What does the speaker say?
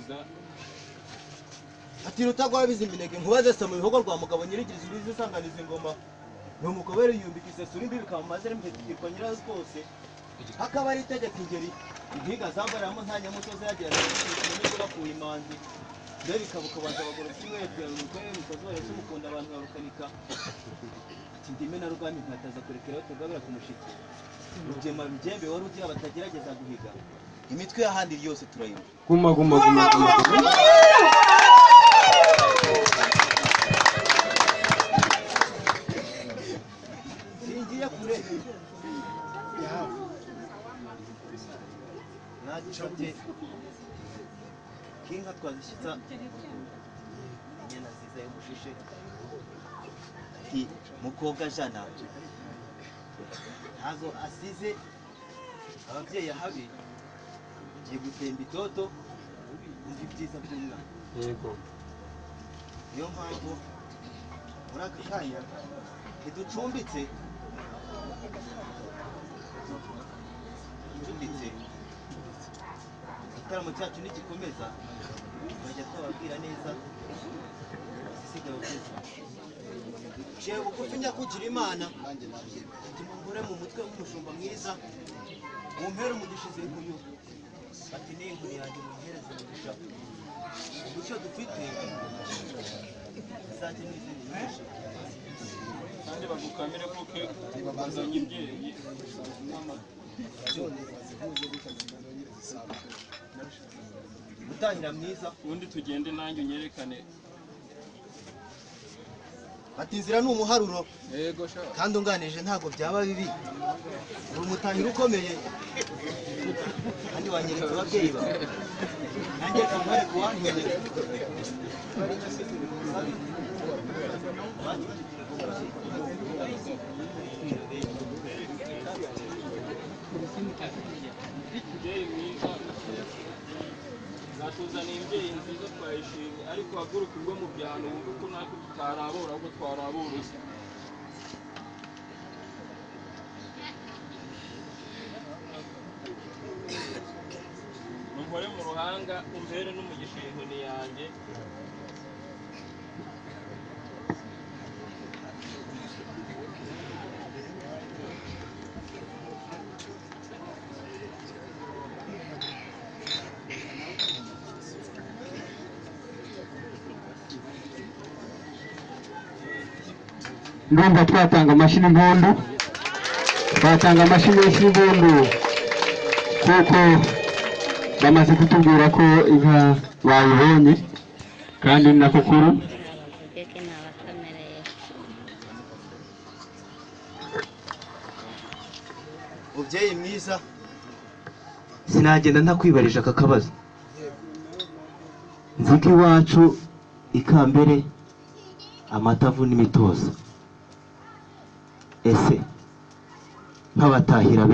kuza. Ati rutagwa biza iminege nkubaze se mu bihogo rwa mugabo nyirigiriza ubizi usanganiza ingoma. Ni umugabo rero yumbika isesuri imbi bikaba impetikirwa nyirazo rwose. Hakaba ari itegeko ingeri inkiga zambaramo nta nyamusozi yagira ngo bakuye imanzi. Dore bikabukabanza abagore kimwe yatera umutwe musozi wese umukunda abantu barukanika. Ati ndime na rugami nkataza kurekera tugabira ku mushiki. Rugema bigembe wari ugira batagerageza guhiga. Imitwe y'ahandi yose turayumva. Guma guma guma guma. Singiye kure. Nagishatse kinka twazishyitsa inyana nziza y'umushishe. Ati mukobwa jana ntago asize ababyeyi ahabi, ngiye gutemba itoto umva ibyiza by'umwana. Yego. Niyo mpamvu muri aka kanya ntiducumbitse, ducumbitse igitaramo cyacu nigikomeza bajya twababwira neza isigaye byiza. Jewe bugufi nyakugira Imana ati mungore mu mutwe w'umushumba mwiza mumpere umugisha izi nkuyu. Ati ni inkuru yanjye mumpereze umugisha. Umucyo dufite izajye n'izindi nyinshi. Kandi bagukamire kuko bazanye imbyeyi. Gutangira mwiza ubundi tugende nanjye unyerekane. Ati inzira ni umuharuro. Yego sha. Kandi unganije ntago byaba bibi. Uri umutahira ukomeye. Kandi wanyeretse ababyeyi bawe. Nanjye kamuhere kuwantumye. Imbyeyi mwiza. Natuzaniye imbyeyi nziza twayishimye, ariko haguruka ubwo mu byano wumve ko natwe tutarabora ahubwo twaraborozi. Nunkore mu ruhanga umpere n'umugisha inkoni yanjye. Ndumva twatanga amashyi n'impundu, twatanga amashyi menshi n'impundu kuko bamaze kutubwira ko inka bayibonye kandi ni nako kuru. Mubyeyi mwiza, sinagenda ntakwibarije aka kabazo. Nzi ko iwacu ikambere amatavu n'imitozo. Ese nk'abatahira